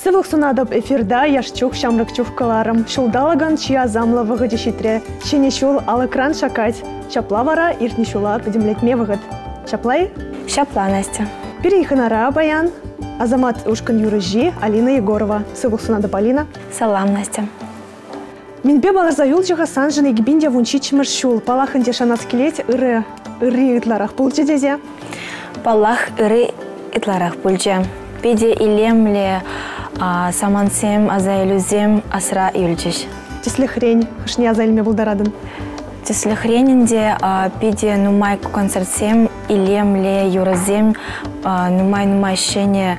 Сывлӑх сунатӑп эфирта яш чух ҫамрӑк чух кӑларӑм. Ҫулталӑкӑн чи асамлӑ вӑхӑчӗ ҫитрӗ. Ҫӗнӗ ҫул алӑкран шаккать. Ҫапла вара иртнӗ ҫула пӗтӗмлетме вӑхӑт. Ҫапла-и? Ҫапла, Настя. Пирӗн хӑнара паян Азамат ушкӑн юрӑҫи Алина Егорова. Сывлӑх сунатӑп, Алина. Салам, Настя. Мӗнпе палӑрса юлчӗ-ха саншӑн 2017 ҫул? Паллах ӗнтӗ шанас килет, ырӑ, ырри ытларах пулчӗ тесе. Паллах, ырри ытларах пулчӗ. Питӗ илемлӗ самантсем, аса илӳсем асра юлчӗҫ. Тӗслӗхрен, хӑшне аса илме пултаратӑн? Тӗслӗхрен ӗнтӗ питӗ нумай концертсем, илемлӗ юрӑсем, нумай-нумай ҫӗнӗ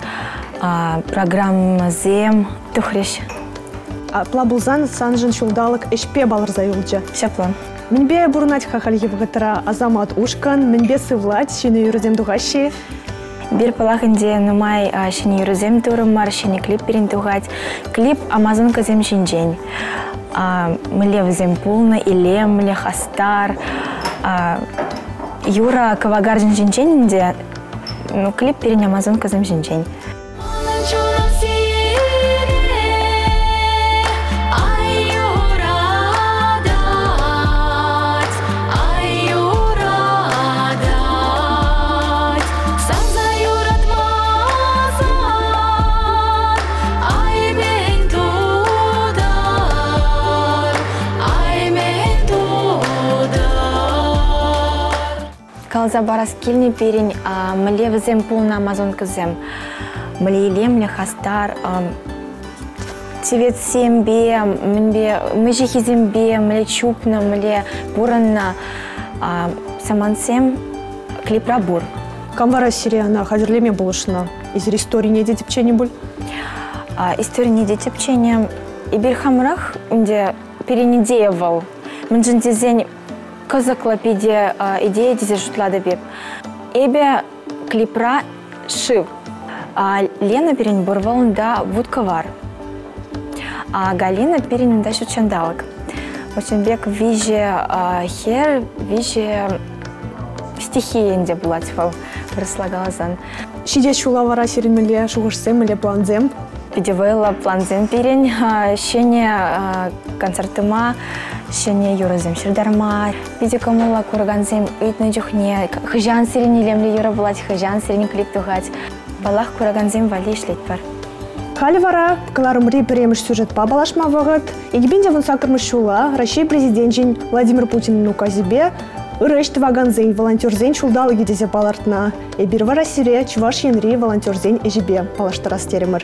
программӑсем тухрӗҫ. Апла пулсан саншӑн ҫулталӑк ӗҫпе палӑрса юлчӗ. Ҫапла. Мӗнпе пурӑнать-ха хальхи вӑхӑтра Асамат ушкӑн? Мӗнпе сывлать? Ҫӗнӗ юрӑсем тухаҫҫӗ-и? Бир паллах ӗнтӗ нумай ҫӗнӗ юрӑсем турӑмӑр, ҫӗнӗ клип пирӗн тухать. Клип амазонкӑсем ҫинчен. Мӗнле вӗсем пулнӑ, илемлӗ, хастар. Юра кӑвакарчӑн ҫинчен ӗнтӗ, ну, клип пирӗн амазонкӑсем ҫинчен. Каласа парас килнӗ пирӗн, мӗнле вӗсем пулнӑ амазонкӑсем. Мӗнле илемлӗ, хастар, цветсемпе, мӗнпе, мӗҫӗхисемпе мӗнле чупнӑ, мӗнле пурӑннӑ самантсем клипра пур. Кам вара сире ӑна хатӗрлеме пулӑшнӑ? Эсир историне те тӗпченӗ пуль? Историне те тӗпченӗ. Эпир хамӑрах ӗнтӗ пирӗн идея вӑл. Мӗншӗн тесен кӑсӑклӑ питӗ идея тесе шутлатӑп эп. Эпӗ клипра шыв. Лена пирӗн пур, вӑл унта вут-кӑвар. А Галина пирӗн унта ҫут ҫанталӑк. Ҫавӑн пек виҫӗ хӗр, виҫӗ стихия ӗнтӗ пулать вӑл, вырӑсла каласан. Ҫитес ҫула вара сирӗн мӗнле шухӑшсем, мӗнле плансем? Питӗ вӑйлӑ плансем пирӗн. Ҫӗнӗ концерт тума, ҫӗнӗ юрӑсем ҫыртарма. Питӗ кӑмӑллӑ куракансем ыйтнӑ чухне хӑҫан сирӗн илемлӗ юрӑ пулать, хӑҫан сирӗн клип тухать. Паллах, куракансем валли ӗҫлетпӗр. Халӗ вара кӑларӑмри пӗрремӗш сюжетпа паллашма вӑхӑт. 2018 ҫула Раҫҫей Президенчӗн Владимир Путинӑн указӗпе ырӑ ӗҫ тӑвакансен волонтерсен ҫулталӑкӗ тесе палӑртнӑ. Эпир вара сире Чӑваш Енри волонтерсен ӗҫӗпе паллаштарас терӗмӗр.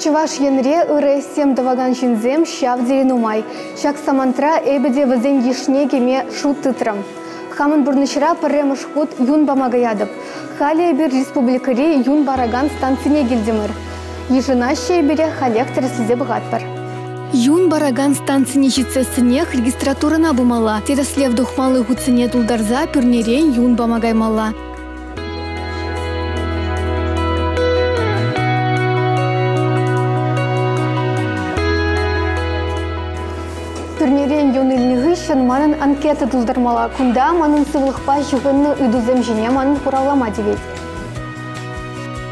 Чӑваш Енре ырӑ ӗҫсем тӑвакан ҫынсем ҫав тери нумай. Ҫак самантра эпӗ те вӗсен йышне кӗме шут тытрӑм. Хамӑн пурнӑҫра пӗрремӗш хут юн пама каятӑп. Халӗ эпир республикӑри юн паракан станцине килтӗмӗр. Йышӑнаҫҫӗ эпире халех тӗрӗслесе пӑхатпӑр. Юн паракан станцине ҫитсессӗнех регистратурӑна пымалла. Тӗрӗслев тухмалли хутсене тултарса пӳрнерен юн пама каймалла. Пӳрнерен юн илнӗ хыҫҫӑн манӑн анкета тултармалла. Кунта манӑн сывлӑхпа ҫыхӑннӑ ыйтусем ҫине манӑн хуравлама тивет.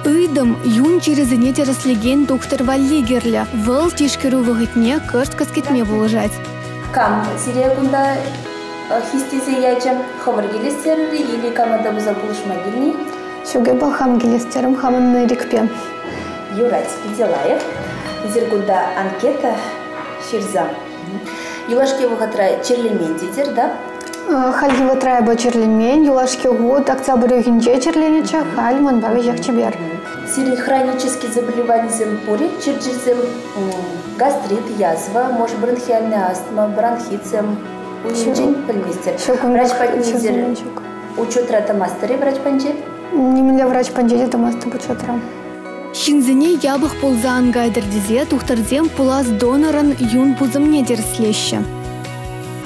Ыйтӑм юн чирӗсене тӗрӗслекен тухтӑр валли кирлӗ. Вӑл тишкерӳ вӑхӑтне кӑшт кӗскетме пулӑшать. Кам сире кунта хистесе ячӗ? Хӑвӑр килес терӗр-и или кама та пулса пулӑшма килни? Ҫук, эпӗ хам килес терӗм, хамӑн ирӗкпе. Юрать, питӗ лайӑх. Эсир кунта анкета ҫырса юлашки вӑхӑтра чирлемен тетӗр, да? Хальхи вӑхӑтра эпӗ чирлемен. Юлашки хут октябрь уйӑхӗнче чирленӗччӗ, халь манпа веҫех чипер. Сирӗн хронический заболеванисем пур-и? Чир-чирсем гастрит, язва, может, бронхиальная астма, бронхитсем? Унччен пӗлместӗр. Врач патне учетра тӑмастӑр-и врач патӗнче? Нимӗнле врач патӗнче те тӑмастӑп учетра. Ҫынсене япӑх пулса ан кайтӑр тесе тухтӑрсем пулас донорӑн юн пусӑмне тӗрӗслеҫҫӗ.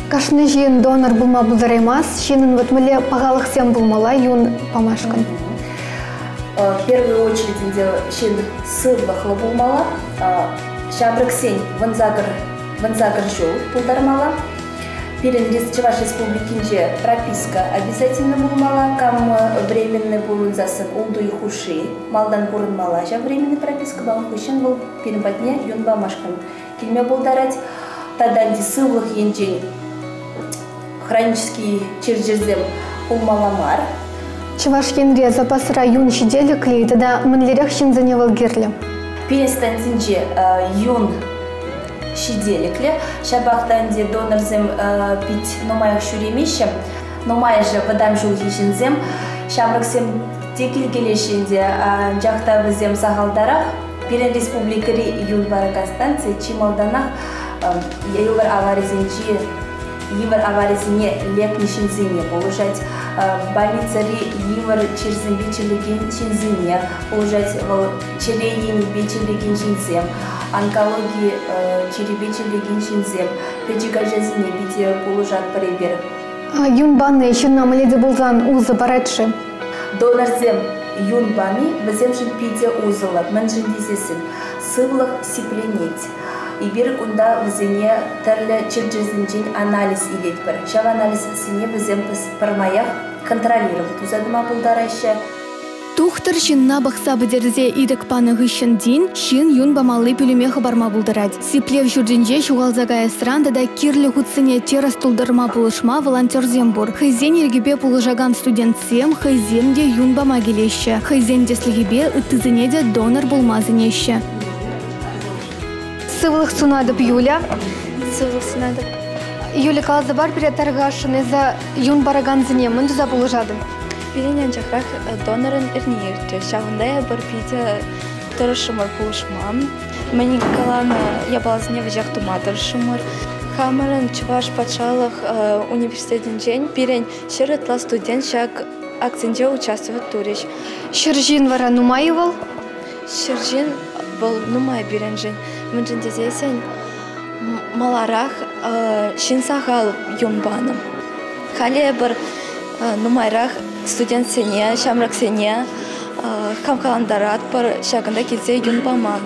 Кашни ҫын донор пулма пултараймасть. Ҫыннӑн вот мӗнле пахалӑхсем пулмалла юн памашкӑн? В первую очередь ӗнтӗ ҫын сывлӑхлӑ пулмалла. Ҫамрӑксен 18 ҫул тултармалла. Пирӗн Чӑваш Республикинче прописка обязательно пулмалла. Кам временный пурӑнсассӑн ултӑ уйӑх хушши малтан пурӑнмалла ҫав временный пропискӑпа, ун хыҫҫӑн вӑл пирӗн патне юн памашкӑн килме пултарать. Тата ӗнтӗ сывлӑх енчен хронический чир-чӗрсем пулмалла мар. Чӑваш Енре запасра юн ҫителӗклӗ-и тата мӗнлерех ҫынсене вӑл кирлӗ? Пирӗн станцинче юн ҫителӗклӗ. Ҫапах та ӗнтӗ донорсем пит нумаях ҫӳремеҫҫӗ. Нумайӑшӗ вӑтам ҫулхи ҫынсем, ҫамрӑксем те килкелеҫҫӗ ӗнтӗ, анчах та вӗсем сахалтарах. Пирӗн республикӑри юн паракан станци чи малтанах йывӑр аварисенчи йывӑр аварисене лекнӗ ҫынсене пулӑшать, больницӑри йывӑр чирсемпе чирлекен ҫынсене пулӑшать, вӑл чӗре енӗпе чирлекен ҫынсем, онкологи чирӗпе чирлекен ҫынсем, пӗчӗк ачасене питӗ пулӑшатпӑр эпир. Юн пани ҫынна мӗнле те пулсан усӑ парать-ши? Донорсем юн пани вӗсемшӗн питӗ усӑллӑ. Мӗншӗн тесессӗн сывлӑх сипленет. Эпир кунта вӗсене тӗрлӗ чир-чӗрсенчен анализ илетпӗр. Ҫав анализсене вӗсем пӗрмаях контролировать туса тӑма пултараҫҫӗ. Тухтӑр ҫынна пӑхса пӗтерсе ирӗк панӑ хыҫҫӑн тин ҫын юн памалли пӳлӗме хӑпарма пултарать. Сиплев ҫуртӗнче ҫухалса каясран тата кирлӗ хутсене тӗрӗс тултарма пулӑшма волонтерсем пур. Хӑйсен ирӗкӗпе пулӑшакан студентсем хӑйсем те юн пама килеҫҫӗ. Хӑйсен тӗслӗхӗпе ыттисене те донор пулма сӗнеҫҫӗ. Сывлӑх сунатӑп, Юля. Сывлӑх сунатӑп. Юля, каласа пар пире тархасшӑн, эсӗ юн паракансене мӗн туса пулӑшатӑн? Пирӗн анчахрах донорӑн эрни иртрӗ. Ҫавӑнта эпир питӗ тӑрӑшрӑмӑр пулӑшма. Мӗн каланӑ япаласене веҫех тума тӑрӑшрӑмӑр. Хамӑрӑн Чӑваш патшалӑх университетӗнчен пирӗн 100 ытла студент ҫак акцинче участвовать турӗҫ. 100 ҫын вара нумай-и вӑл? 100 ҫын вӑл нумай пирӗншӗн. Мӗншӗн тесессӗн маларах ҫын сахал юн панӑ. Халӗ эпир нумайрах студентсене, ҫамрӑксене хавхалантаратпӑр ҫакӑнта килсе юн пама.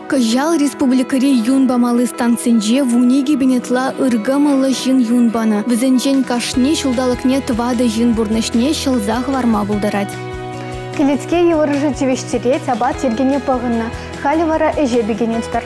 Кӑҫал республикӑри юн памалли станцинче 12 000 ытла ыркӑмӑллӑ ҫын юн панӑ. Вӗсенчен кашни ҫулталӑкне тӑватӑ ҫын пурнӑҫне ҫӑлса хӑварма пултарать. Кӗлетке йывӑрӑшӗ тивӗҫтерет, апат йӗркене пӑхӑннӑ. Халӗ вара ӗҫе пикенетпӗр.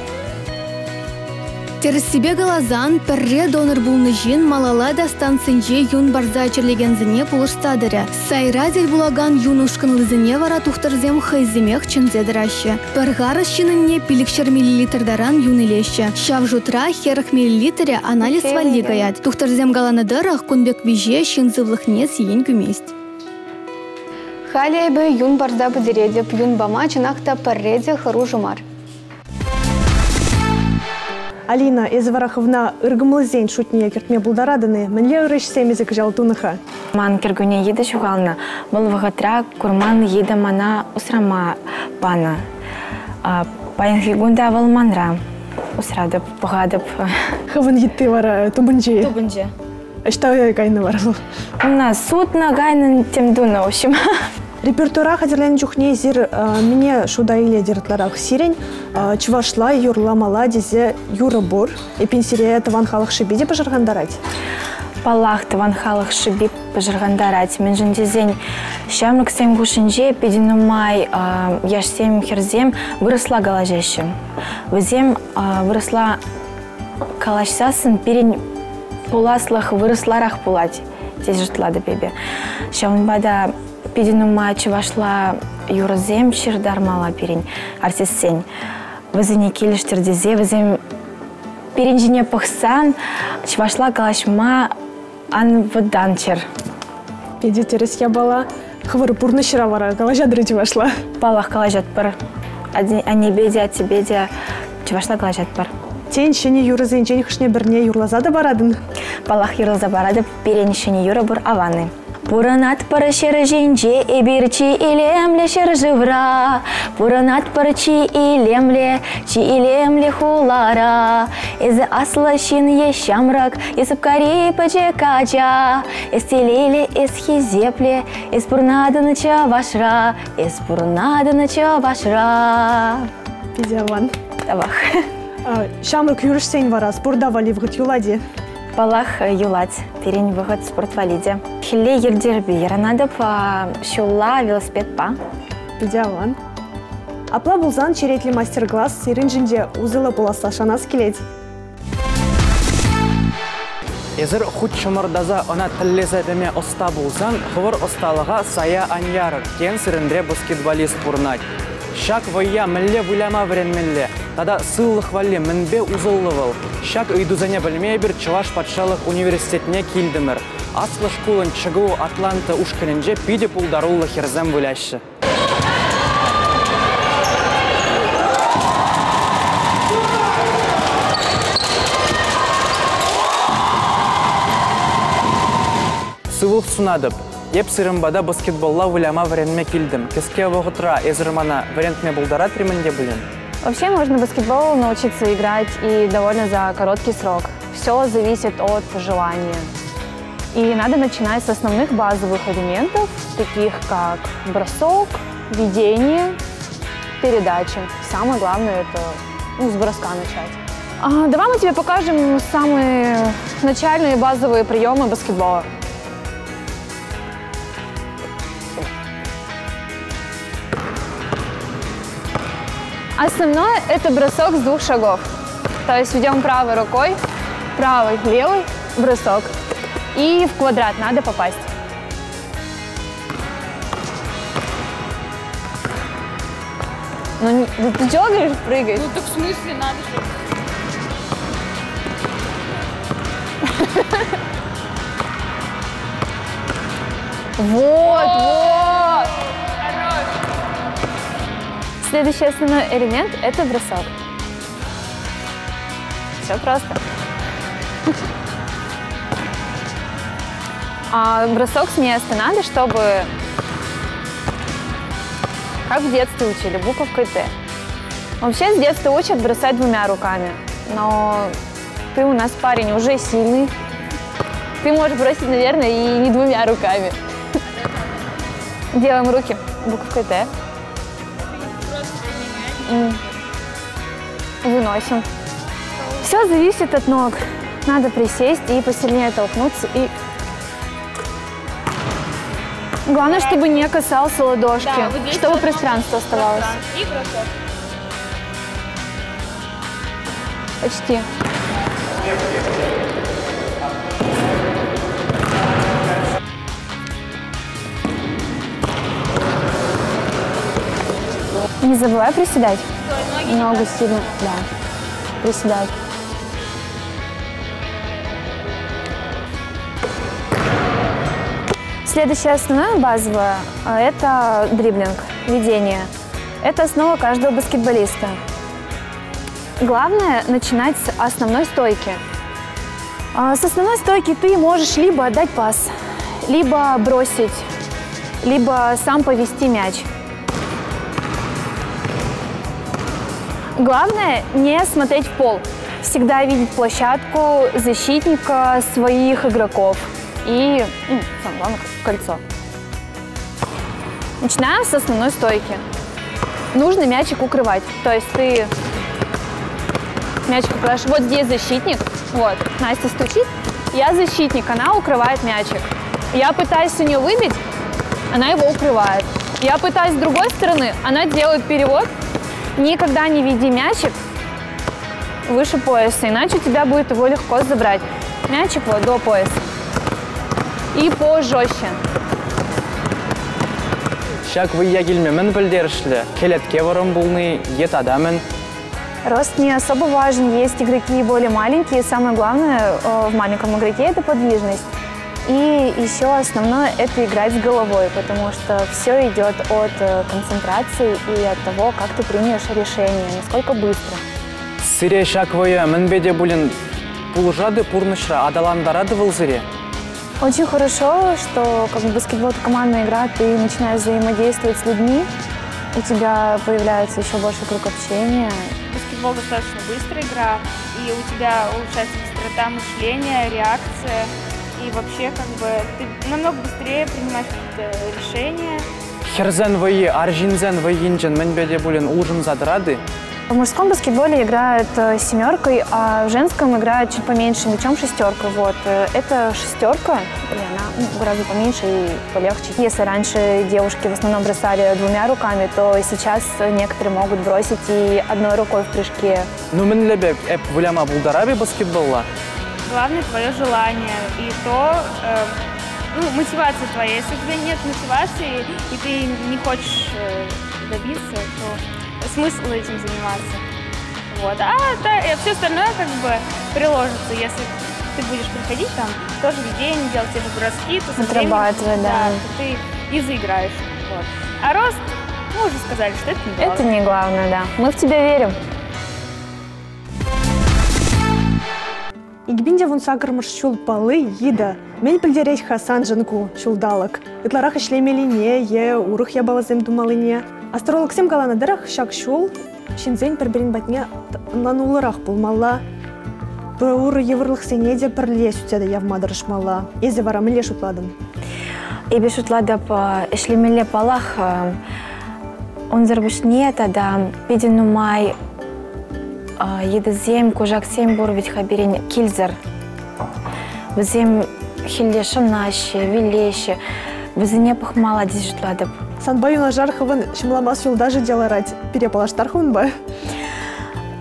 Тӗрӗссипе каласан, пӗрре донор пулнӑ ҫын малалла та станцинче юн парса чирлекенсене пулӑшса тӑрӗ. Сайра тӗл пулакан юн ушкӑнлисене вара тухтӑрсем хӑйсемех чӗнсе тӑраҫҫӗ. Пӗр харӑс ҫынӑнне 500 миллилитр таран юн илеҫҫӗ. Ҫав шутра 40 миллилитрӗ анализ валли каять. Тухтӑрсем каланӑ тӑрӑх, кун пек виҫе ҫын сывлӑхне сиен кӳмест. Халӗ эпӗ юн парса пӗтеретӗп. Юн пама чӑнах та пӗрре те хӑрушӑ мар. Алина, эсӗ вара хӑвна ыркӑмӑлсен шутне кӗртме пултаратӑн-и? Мӗнле ырӑ ӗҫсем эсӗ кӑҫал тунӑ-ха? Ман кӗркунне йытӑ ҫухалнӑ. Вӑл вӑхӑтра курман йытӑ мана усрама панӑ. Паянхи кун та вӑл манра. Усратӑп, пӑхатӑп. Хӑвӑн йытти вара тупӑнчӗ-и? Тупӑнчӗ. Ӑҫта кайнӑ вара вӑл? Ӑна сутнӑ, кайнӑ, тем тунӑ, в общем. Репертуара хатӗрленӗ чухне эсир мӗне шута илетӗр ытларах? Сирӗн чӑвашла юрламалла тесе юрӑ пур. Эппин сире тӑван халӑх шӑпи те пӑшӑрхантарать? Паллах, тӑван халӑх шӑпи пӑшӑрхантарать. Мӗншӗн тесен ҫамрӑксем хушшинче питӗ нумай яшсем, хӗрсем вырӑсла калаҫаҫҫӗ. Вӗсем вырӑсла калаҫсассӑн пирӗн пуласлӑх вырӑсларах пулать тесе шутлатӑп эпӗ. Ҫавӑнпа та питӗ нумай чӑвашла юрӑсем ҫыртармалла пирӗн артистсен. Вӗсене килӗштер тесе вӗсем пирӗн ҫине пӑхсан чӑвашла калаҫма ан вӑтанччӑр. Питӗ тӗрӗс япала. Хӑвӑр пурнӑҫра вара калаҫатӑр чӑвашла? Паллах, калаҫатпӑр. Аннепе те, аттепе те чӑвашла калаҫатпӑр. Тен, ҫӗнӗ юрӑсенчен хӑшне-пӗрне юрласа та паратӑн? Паллах, юрласа паратӑп. Пирӗн ҫӗнӗ юрӑ пур аван-и. Пурӑнатпӑр ҫӗр ҫинче эпир чи илемлӗ ҫӗршывра. Пурӑнатпӑр чи илемлӗ, чи илемлӗ хулара. Эсӗ аслӑ ҫын е ҫамрӑк, е сӑпкари пӗчӗк ача. Эс телейлӗ, эс хисеплӗ, эс пурӑнатӑн чӑвашра, эс пурӑнатӑн чӑвашра. Питӗ аван. Тавах. Ҫамрӑк юрӑҫсен вара спорта валли вӑхӑт юлать-и? Паллах, юлать пирӗн вӑхӑт спорт валли те. Хӗлле йӗлтӗрпе ярӑнатӑп, ҫулла велосипедпа. Питӗ аван. Апла пулсан черетлӗ мастер-класс сирӗншӗн те усӑллӑ пуласса шанас килет. Эсир хут чӑмӑртаса ӑна тӗллесе пеме ӑста пулсан хӑвӑр ӑсталӑха сая ан ярӑр, тен сирӗнре баскетболист пурӑнать. Ҫак вӑййа мӗнле выляма вӗренмелле тата сывлӑх валли мӗнпе усӑллӑ вӑл? Ҫак ыйтусене пӗлме эпир Чӑваш патшалӑх университетне килтӗмӗр. Аслӑ шкулӑн ЧГУ Атланта ушкӑнӗнче питӗ пултаруллӑ хӗрсем выляҫҫӗ. Сывлӑх сунатӑп. Эп сирӗн пата баскетболла выляма вӗренме килтӗм. Кӗске вӑхӑтра эсир мана вӗрентме пултаратри мӗн те пулин? Вообще можно баскетбол научиться играть и довольно за короткий срок. Все зависит от желания. И надо начинать с основных базовых элементов, таких как бросок, ведение, передачи. Самое главное это ну, с броска начать. А, давай мы тебе покажем самые начальные базовые приемы баскетбола. Основное – это бросок с двух шагов. То есть ведем правой рукой, правый, левый бросок. И в квадрат надо попасть. Ну, не, ты чего говоришь, прыгай? Ну, так в смысле надо же. Вот, вот! Следующий основной элемент – это бросок. Все просто. А бросок с места надо, чтобы, как в детстве учили, буковкой «Т». Вообще с детства учат бросать двумя руками, но ты у нас парень уже сильный. Ты можешь бросить, наверное, и не двумя руками. Делаем руки буковкой «Т». Выносим. Все зависит от ног. Надо присесть и посильнее толкнуться. И главное, чтобы не касался ладошки, Да, вот здесь чтобы вот пространство оставалось. И бросок. Почти. Не забывай приседать. Ногу сильно, да, приседать. Следующая основная базовая – это дриблинг, ведение. Это основа каждого баскетболиста. Главное – начинать с основной стойки. С основной стойки ты можешь либо отдать пас, либо бросить, либо сам повести мяч. Главное – не смотреть в пол. Всегда видеть площадку, защитника, своих игроков и, ну, самое главное, кольцо. Начинаем с основной стойки. Нужно мячик укрывать. То есть ты мячик укрываешь. Вот здесь защитник. Вот, Настя стучит. Я защитник, она укрывает мячик. Я пытаюсь у нее выбить, она его укрывает. Я пытаюсь с другой стороны, она делает перевод. Никогда не веди мячик выше пояса, иначе у тебя будет его легко забрать. Мячик вот до пояса. И пожестче. Ҫак вӑййа килме мӗн пӗлтерӗшлӗ? Кӗлетке вӑрӑм пулни е тата мӗн? Рост не особо важен, есть игроки более маленькие. Самое главное в маленьком игроке – это подвижность. И еще основное – это играть с головой, потому что все идет от концентрации и от того, как ты примешь решение, насколько быстро. Сире ҫак вӑйӑ мӗнпе те пулин пулӑшаты пурнӑҫра аталантараты вӑл сире? Очень хорошо, что как бы баскетбол – это командная игра, ты начинаешь взаимодействовать с людьми, у тебя появляется еще больше круг общения. Баскетбол достаточно быстрая игра, и у тебя улучшается быстрота мышления, реакция, и вообще как бы ты намного быстрее принимаешь какие-то решения. Хӗрсен вӑййи, арҫынсен вӑййинчен мӗнпе те пулин улшӑнса тӑраты? В мужском баскетболе играют семеркой, а в женском играют чуть поменьше мячом шестеркой. Вот. Это шестерка, и она гораздо поменьше и полегче. Если раньше девушки в основном бросали двумя руками, то сейчас некоторые могут бросить и одной рукой в прыжке. Ну, мӗнле пек эп выляма пултарап-и баскетболла? Главное твое желание и то, ну, мотивация твоя. Если у тебя нет мотивации и ты не хочешь добиться, то смысл этим заниматься. Вот. А да, и все остальное как бы приложится. Если ты будешь приходить там тоже в день, делать те же броски, то со временем, Отрабатывать, да. Да, то ты и заиграешь. Вот. А рост, мы уже сказали, что это не главное. Это не главное, да. Мы в тебя верим. Икпин те вунсаккӑрмӗш ҫул палли йытӑ. Мӗн пӗлтерет-ха саншӑн ку ҫулталӑк? Ытларах ӗҫлемеллине е урӑх япаласем тумаллине? Астрологсем каланӑ тӑрӑх, ҫак ҫул ҫынсен пӗр-пӗрин патне ӑнлануллӑрах пулмалла. Пур йывӑрлӑхсене те пӗрле сӳтсе явма тӑрӑшмалла. Эсӗ вара мӗнле шутлатӑн? Эпӗ шутлатӑп, ӗҫлемелле паллах, унсӑр пуҫне тата питӗ нумай йытӑсем, кушаксем пур вӗт-ха пирӗн килсӗр. Вӗсем хӗлле шӑнаҫҫӗ, вилеҫҫӗ. Вӗсене пӑхмалла тесе шутлатӑп. Санпа юнашар хӑвӑн ҫӑмламас юлташӗ те ларать. Пире паллаштар хӑвӑнпа.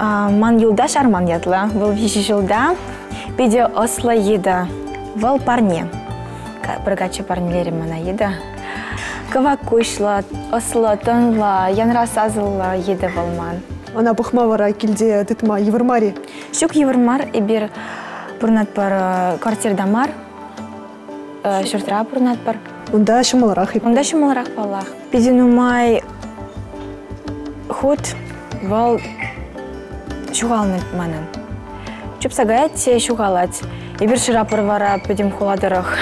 Ман юлташ Арман ятлӑ. Вӑл 3 ҫулта. Питӗ ӑслӑ йытӑ. Вӑл парне. Пӗр каччӑ парнелерӗ мана йытӑ. Кӑвак куҫлӑ, ӑслӑ, тӑнлӑ, янра сасӑллӑ йытӑ вӑл ман. Ӑна пӑхма вара килте тытма йывӑр мар-и? Ҫук, йывӑр мар. Эпир пурӑнатпӑр квартирта мар, ҫуртра пурӑнатпӑр. Унта ҫӑмӑлрах. Унта ҫӑмӑлрах, паллах. Питӗ нумай хут вӑл ҫухалнӑ манӑн. Чупса каять те ҫухалать. Эпир шырапӑр вара пӗтӗм хула тӑрӑх.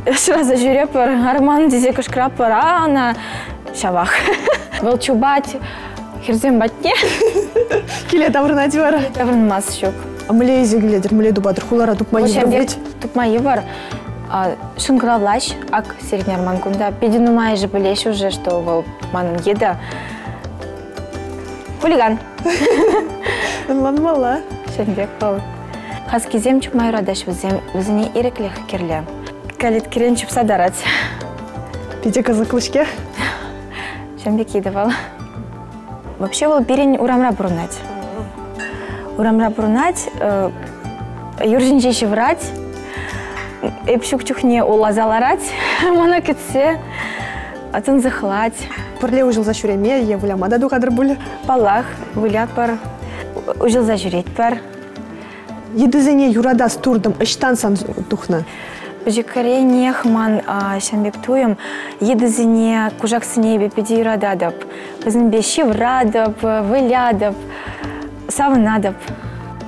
Шыраса ҫӳрепӗр, арман тесе кӑшкӑрапӑр, а ӑна ҫавах. Вӑл чупать хӗрсем патне. Киле таврӑнать вара? Таврӑнмас ҫук. А мӗнле илсе килетӗр, мӗнле тупатӑр? Хулара тупма йывӑр вӗт? Тупма йывӑр. Шӑнкӑравлаҫ, ак сирӗн арман кунта. Питӗ нумайӑшӗ пӗлеҫ уже, что вӑл манӑн йытӑ. Хулиган. Ӑнланмалла. Ҫын пек вӑл. Хаскисем чупма юратаҫ вӗсем, вӗсене ирӗклӗх кирлӗ. Калиткерен чупса тарать. Питӗ кӑсӑклӑ-ҫке. Ҫын пек йытӑ вӑл. Вообще вӑл пирӗн урамра пурӑнать. Урамра пурӑнать, юр ҫинче ҫывӑрать. Эп ҫук чухне уласа ларать, мана кӗтсе тунсӑхлать. Пӗрле уҫӑлса ҫӳреме е выляма та тухатӑр пуль? Паллах, вылятпӑр, уҫӑлса ҫӳретпӗр. Йытӑсене юратас туртӑм ӑҫтан сан тухнӑ? Пӗчӗкренех ман ҫын пек туйӑм. Йытӑсене, кушаксене эпӗ питӗ юрататӑп. Вӗсемпе ҫывратӑп, вылятӑп, савӑнатӑп.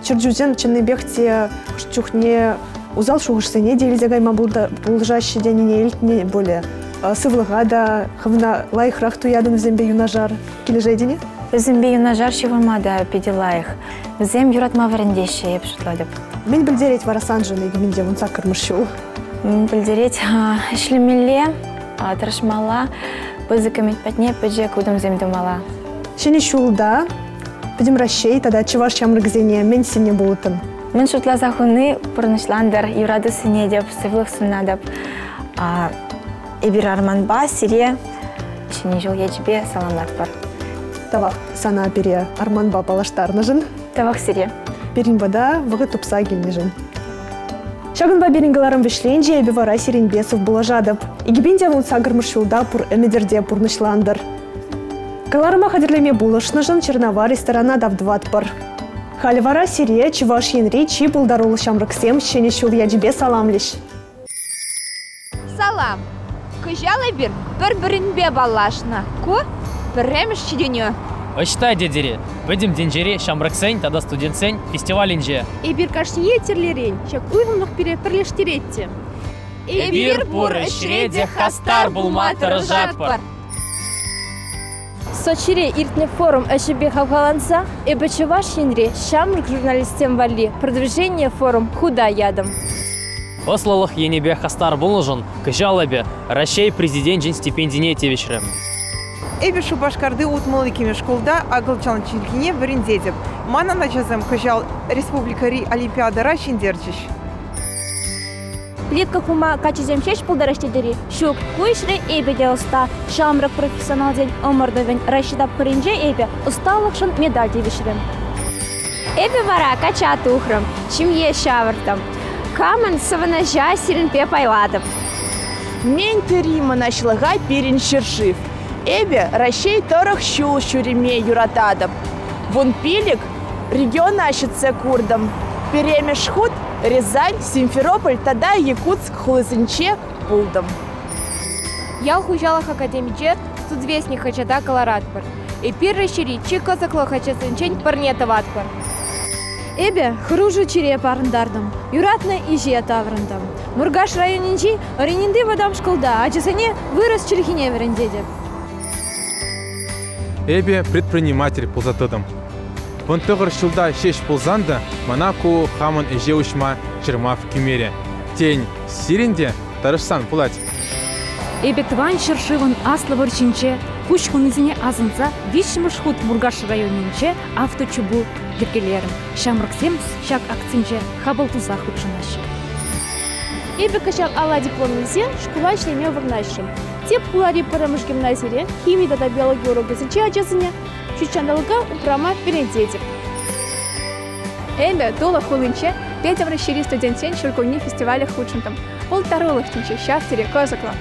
Чӗрчунсем чӑннипех те хӑш чухне усал шухӑшсене те илсе кайма пулӑшаҫҫӗ тенине илтнӗ пулӗ. Сывлӑха та хӑвна лайӑхрах туятӑн вӗсемпе юнашар. Килӗшетӗн-и? Вӗсемпе юнашар ҫывӑрма та питӗ лайӑх. Вӗсем юратма вӗрентеҫҫӗ, эп шутлатӑп. Мӗн пӗлтерет вара саншӑн 2018-мӗш ҫул? Мӗн пӗлтерет? Ӗҫлемелле, тӑрӑшмалла, пысӑк ӗмӗт патне пӗчӗк утӑмсем тумалла. Ҫӗнӗ ҫулта Пӗтӗм Раҫҫей тата чӑваш ҫамрӑкӗсене мӗн сӗннӗ пулӑттӑн? Мӗн шутласа хуни пурнӑҫлантӑр, юрату сӗнетӗп, сывлӑх сунатӑп. Эпир Арманпа сире Ҫӗнӗ ҫул ячӗпе саламлатпӑр. Тавах сана пире Арманпа паллаштарнӑшӑн. Тавах сире. Пирӗн пата вӑхӑт тупса килнӗшӗн. Ҫакӑнпа пирӗн кӑларӑм вӗҫленчӗ, эпӗ вара сирӗнпе сывпуллашатӑп. 2018 ҫулта пур ӗмӗтӗр те пурнӑҫлантӑр. Кӑларӑма хатӗрлеме пулӑшнӑшӑн Чернова ресторана тав тӑватпӑр. Халӗ вара сире Чӑваш Енри чи пултаруллӑ ҫамрӑксем Ҫӗнӗ ҫул ячӗпе саламлӗҫ. Салам! Кӑҫал эпир пӗр-пӗринпе паллашнӑ. Ку пӗрремӗш ҫитӗнӳ. Ӑҫта тетӗр-и? Пӗтӗм тӗнчери ҫамрӑксен тата студентсен фестивалӗнче. Эпир кашние тӗрлӗрен ҫак уйрӑмлӑх пире пӗрлештерет те. Эпир пур ӗҫре те хастар пулма тӑрӑшатпӑр. Сочире иртнӗ форум ӗҫӗпе хавхаланса эпӗ Чӑваш Енре ҫамрӑк журналистсем валли «Продвижение» форум хута ятӑм. Ӑслӑлӑх енӗпе хастар пулнӑшӑн кӑҫал эпӗ Раҫҫей Президенчӗн стипендине тивӗҫрӗм. Эпӗ Шупашкарти 62-мӗш шкулта акӑлчан чӗлхине вӗрентетӗп. Манӑн ачасем кӑҫал республикӑри олимпиадӑра ҫӗнтерчӗҫ. Плитка хума каччӑсем ҫеҫ пултараҫ тетӗр-и? Ҫук, ку ӗҫре эпӗ те ӑста. Ҫамрӑк профессионалсен ӑмӑртӑвӗн Раҫҫей тапхӑрӗнче эпӗ ӑсталӑхшӑн медаль тивӗҫрӗм. Эпӗ вара качча тухрӑм, ҫемье ҫавӑртӑм. Камӑн савӑнӑҫа сирӗнпе пайлатӑп. Мӗн тери мӑнаҫлӑха пирӗн ҫӗршыв. Эпӗ Раҫҫей тӑрӑх ҫул ҫӳреме юрататӑп. 15 региона ҫитсе куртӑм. Пӗрремӗш хут Рязань, Симферополь тата Якутск хулисенче пултӑм. Ял хуҫалӑх академинче «Студвестник» хаҫата кӑларатпӑр. Эпир Раҫҫейри чи кӑсӑклӑ хаҫатсенчен пӗрне тӑватпӑр. Эпӗ хӑрушӑ чире парӑнтартӑм, юратнӑ ӗҫе таврӑнтӑм. Муркаш районӗнчи Орининти вӑтам шкулта ачасене вырӑс чӗлхине вӗрентетӗп. Эпӗ предприниматель пулса тӑтӑм. 19 ҫулта ҫеҫ пулсан та мана ку хамӑн ӗҫе уҫма чӑрмав кӳмерӗ. Тен, сирӗн те тӑрӑшсан пулать. Эпӗ Тӑван ҫӗршывӑн Аслӑ вӑрҫинче пуҫ хунисене асӑнса виҫҫӗмӗш хут Муркаш районӗнче авточупу йӗркелерӗм. Ҫамрӑксем ҫак акцинче хапӑл туса хутшӑнаҫҫӗ. Эпӗ кӑҫал алла диплом илсе шкула ӗҫлеме вырнаҫрӑм. Тӗп хулари пӗрремӗш гимназире хими тата биологи урокӗсенче ачасене ҫутҫанталӑка упрама вӗрентетӗп. Эпӗ Тула хулинче Петӗр Раҫҫейри студентсен ҫуркунне фестивале хутшӑнтӑм. Пултарулӑх тӗнчи ҫав тери кӑсӑклӑ.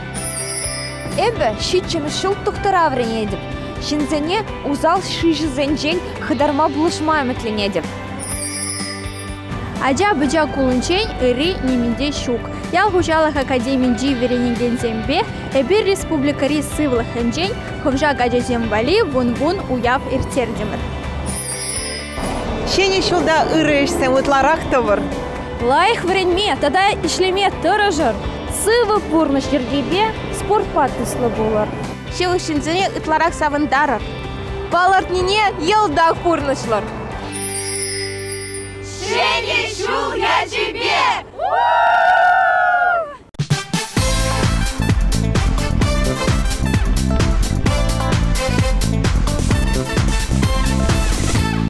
Эпӗ ҫиччӗмӗш ҫул тухтӑра вӗренетӗп. Ҫынсене усал шыҫӑсенчен хӑтарма пулӑшма ӗмӗтленетӗп. Ача-пӑча кулӗнчен ырри нимӗн те ҫук. Ял хуҫалӑх академинчи вӗренекенсемпе эпир республикӑри сывлӑх енчен хӑвшак ачасем валли вун-вун уяв ирттертӗмӗр. Ҫӗнӗ ҫулта ырӑ ӗҫсем ытларах тӑвӑр. Лайӑх вӗренме тата ӗҫлеме тӑрӑшӑр. Сывӑ пурнӑҫ йӗркипе спортпа туслӑ пулӑр. Ҫывӑх ҫынсене ытларах савӑнтарӑр. Палӑртнине йӑлтах пурнӑҫлӑр. Ҫӗнӗ ҫул ячӗпе!